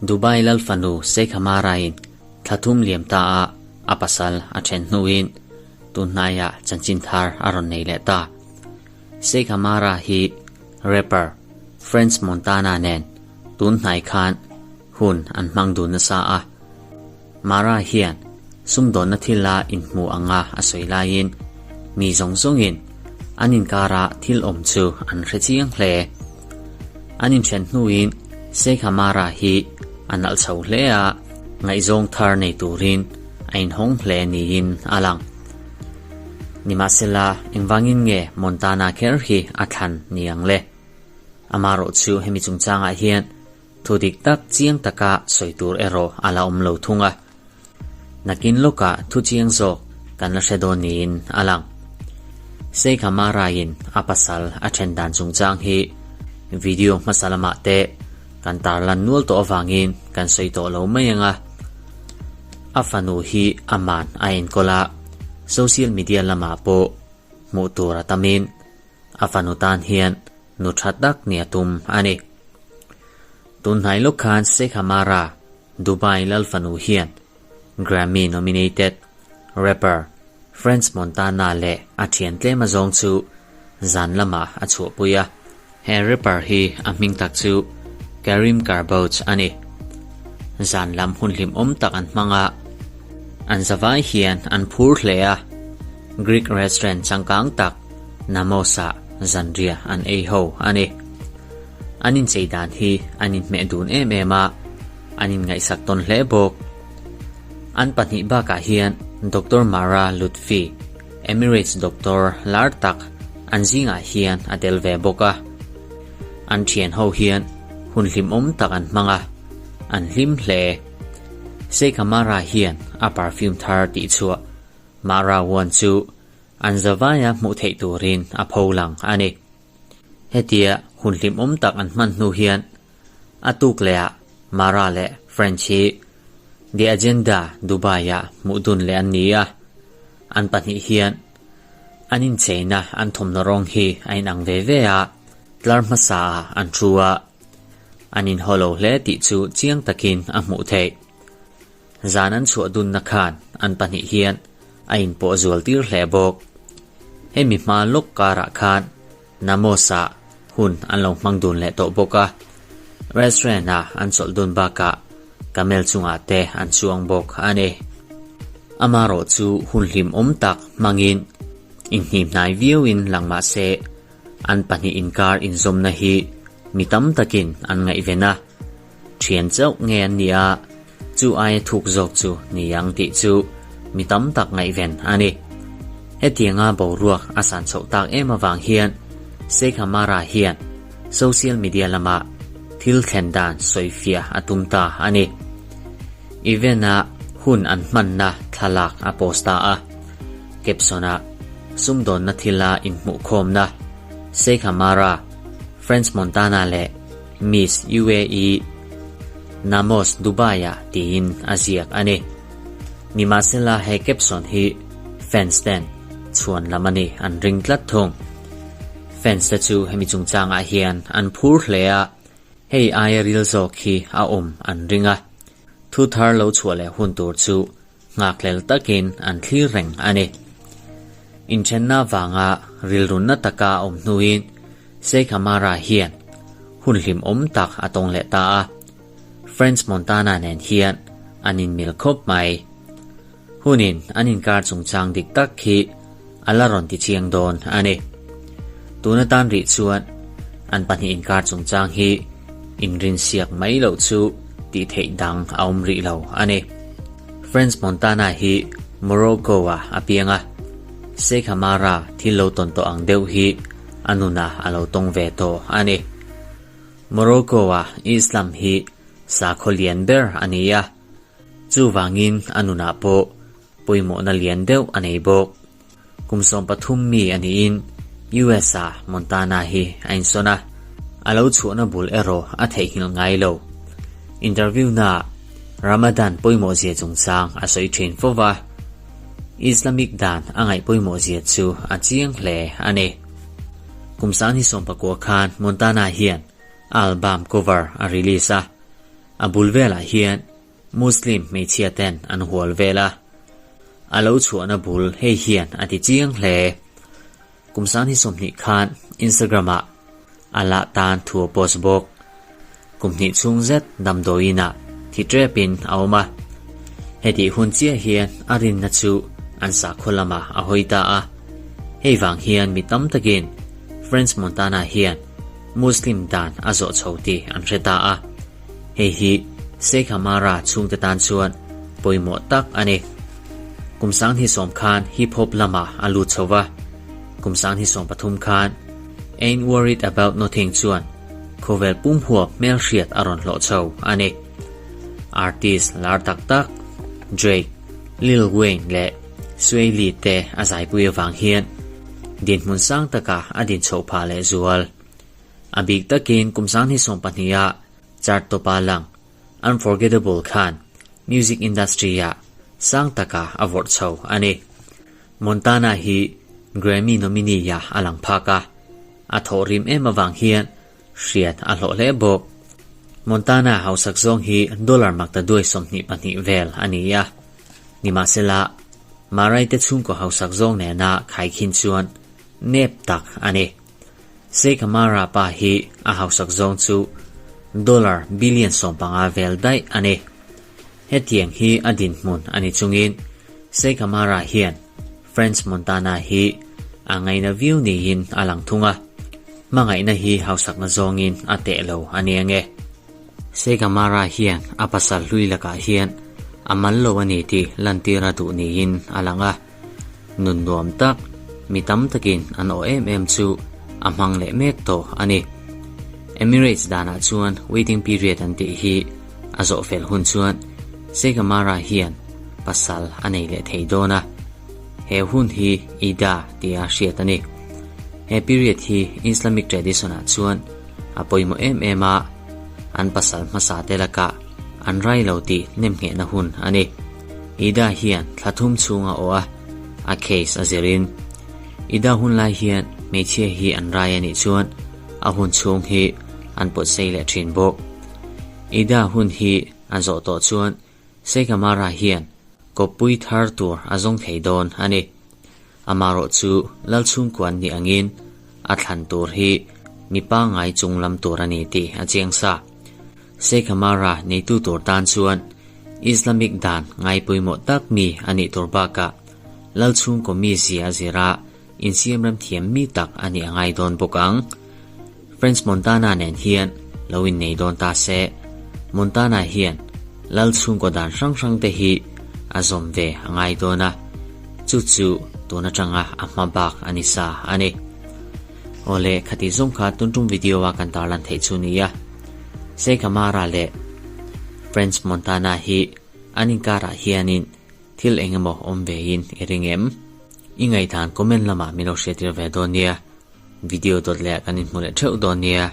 Dubai lal fanu Sheikh Hamara-in thla thum liam ta a a pasal a then hnuin tun hnaiah chanchin thar a rawn nei leh ta. Sheikh Hamara hi rapper French Montana nen tun hnai khan hun an hmang dun nasa a. Mara hian sumdawnna thila inhmu anga a sawi laiin mi zawng zawngin an inkara thil awm chu an hre chiang hle. An inthen hnuin Sheikha Mara hi a nalh chho hle a, ngaihzawng thar nei turin a inhawng hle niin a lang. Nimahsela, engvangin nge Montana kher hi a thlan ni ang le? Amarawhchu hemi chungchangah hian Thu dik tak chiang taka sawi tur erawh a la awm lo thung a, nakin lawkah thu chiang zawk kan la hre dawn niin a lang. Sheikh Amara-in a pasal a then dan chungchang hi video hmasa lamah te kan tarlan nual tawh avangin kan sawi tawh lo mai ang a. A fanu hi aman a enkawl a, social media lamah pawh hmuh tur a tamin A fanu tan hian nu tha tak ni a tum a ni. Tunhnai lawk khan Sheikh Amara, Dubai lal fanu hian Grammy nominated rapper French Montana leh a thian tlem azawng chu zan lamah a chhuahpui a. He rapper hi a hming tak chu Karim Karbouch a ni. Zan lam hun hlimawm tak an hmang a, an zavai hian an phur hle a. Greek restaurant changkang tak Namosa zanriah an ei ho a ni. An inchei dan hi an inhmeh dun em em a, an inngaihsak tawn hle bawk. An pahnih bakah hian Doctor Mara Lutfi, Emirates doctor lar tak an zingah hian a tel ve bawk a. An thian ho hian hun hlimawm tak an hmang a, an hlim hle. Sheikha Mara hian a perfume thar tihchhuah Mara One chu An zavaia hmuh theih turin a pho lang a ni. Hetia hun hlimawm tak an hman hnu hian a tuk lehah Mara leh French hi The Agenda Dubai-ah hmuh dun leh an ni a, an pahnih hian an incheina an thawmhnaw rawng hi a inang ve ve a, tlar hmasaah an thu a, an inhaw lo hle tih chu chiang takin a hmuh theih. Zan an chhuah dunna khan an pahnih hian a inpawh zual tir hle bawk. Hemi hma lawk karah khan Namos-a hun an lo hmang dun leh tawh bawk a, restaurant-a an chawlh dun bakah camel chungah te an chuang bawk a ni. Amarawh chu hun hlimawm tak hmangin inhnimhnai viauin lang mah se, an pahnih inkar inzawmna hi mi tam takin an ngaihven a. Thian chauh nge an nih a, chu aia thuk zawk chu ni ang tih chu mi tam tak ngaihven a ni. Hetianga boruak a san chhoh tak em avang hian Sheikh Amara hian social media lama thil thlen dan sawifiah a tum ta a ni. Event-a hun an hmanna thlalak a post ta a, caption-ah sumdawnna thila inhmuhkhawmna Sheikh Amara, French Montana leh Miss UAE Namos Dubai-ah tiin a ziak a ni. Nimahsela he caption hi fans ten chhuan lam a ni an ring tlat thung. Fans te chu hemi chungchangah hian an phur hle a, hei aia ril zawk hi a awm an ring a. Thu thar lo chhuah leh hun tur chu nghakhlel takin an thlir reng a ni. Inthenna vanga rilrunna taka a awm hnuin Sheikh Amara hian hun hlimawm tak a tawng leh ta a, French Montana nen hian an inmil khawp mai. Hunin an inkar chungchang dik tak khi a la rawn ti chiang dawn a ni. Tuna tan rih chuan an pahnih inkar chungchang hi inrinsiak mai loh chu tih theih dang a awm rih lo a ni. French Montana hi Morocco-ah a piang a, Sheikh Amara thil lo tawn tawh ang deuh hi a nunah a lo tawng ve tawh a ni. Morocco-ah Islam hi sakhaw lian ber a ni a, chuvangin a nunah pawh pawimawhna lian deuh a nei bawk. Kum 13 mi a niin US-a Montana hi a insawn a, a lo chhuahna bul erawh a theihnghilh ngai lo. Interview-naah Ramadan pawimawhzia chungchang a sawi thin fo va, Islamic dan a ngaih pawimawhzia chu a chiang hle a ni. Kum 19 khan Montana hian. Album cover a release a, a bul velah hian Muslim hmeichhia ten an hual vel a, a lo chhuahna bul hei hian a ti chiang hle. Kum sangni 20 khan Instagram ah a lah tan thu a post bawk. Kum hnih chhung zet damdawiin ah thi tep in a awm a, hetih hun chiah hian a rinna chu an sakhaw lamah a hawi ta a, hei vang hian mi tam takin French Montana hian Muslim dan a zawh chho tih an hre ta a, hei hi Sheikh Amara chhungte tan chuan pawimawh tak a ni. Kum 2010 khan hip hop lamah a lut chho va, kum 2013 khan Ain't Worried About Nothing chuan khawvel pum huap hmelhriat a rawn hlawh chho a ni. Artist lar tak tak Drake, Lil Wayne leh Swae Lee te a zaipui avang hian dinhmun sang takah a din chhoh phah leh zual. A bik takin kum 2012 ah chart tawpa lang Unforgettable khan music industry ah sang takah a vawrh chho a ni. Montana hi Grammy nominee ah a lang phak a, a thawh rim em avang hian hriat a hlawh hle bawk. Montana hausak zawng hi dollar makta duai 22 vel a ni a, nimahsela Murray te chhungkaw hausak zawng nena khaikhin chuan nep tak a ni. Sheikh Amara pa hi a hausak zawng chu dollar billion 15 vel daih a ni. Hetiang hi a dinhmun a ni chungin Sheikh Amara hian French Montana hi a ngaina viau niin a lang thung a, hmangaihna hi hausakna zawngin a teh lo a ni ange. Sheikh Amara hian a pasal hlui lakah hian a mal lo a ni tih lantir a duh niin a lang a, nun nuam tak mi tam takin an awh em em chu a hmang leh mek tawh a ni. Emirates danah chuan waiting period an tih hi a zawh fel hun chuan Sheikh Amara hian pasal a nei leh thei dawn a, he hun hi Ida tia hriat a ni. He period hi Islamic tradition ah chuan a pawimawh em em a, an pasal hmasa te lakah an rai lo tih nemnghehna hun a ni. Ida hian thla thum chhung a awh a, a case a zirin. Ida hun lai hian hmeichhia hi an rai a nih chuan a hun chhung hi an pawt sei leh thin bawk. Ida hun hi a zawh tawh chuan Sheikh Amara hian kawppui thar tur a zawng thei dawn a ni. Amarawh chu lal chhungkuan nih angin a thlan tur hi mi pangngai chung lam tur a ni tih a chiang sa. Sheikh Amara neitu tur tan chuan Islamic dan ngai pawimawh tak mi a nih tur bakah lal chhungkaw mi zia zira insiamrem thiam mi tak a nih a ngai dawn bawk ang. French Montana nen hian lo innei dawn ta se, Montana hian lal chhungkaw dan hrang hrang te hi a zawm ve a ngai dawn a, chu chu tun atanga a hma bak a ni sa a ni. Awle, khati zawng kha tun tum video a kan tarlan theih chu nia. Sheikh Amara leh French Montana hi an inkarah hianin thil eng emaw awm vein i ring em? I ngaihdan comment lamah min lo hriattir ve dawn nia. Video dawt leh kan inhmu leh theuh dawn nia.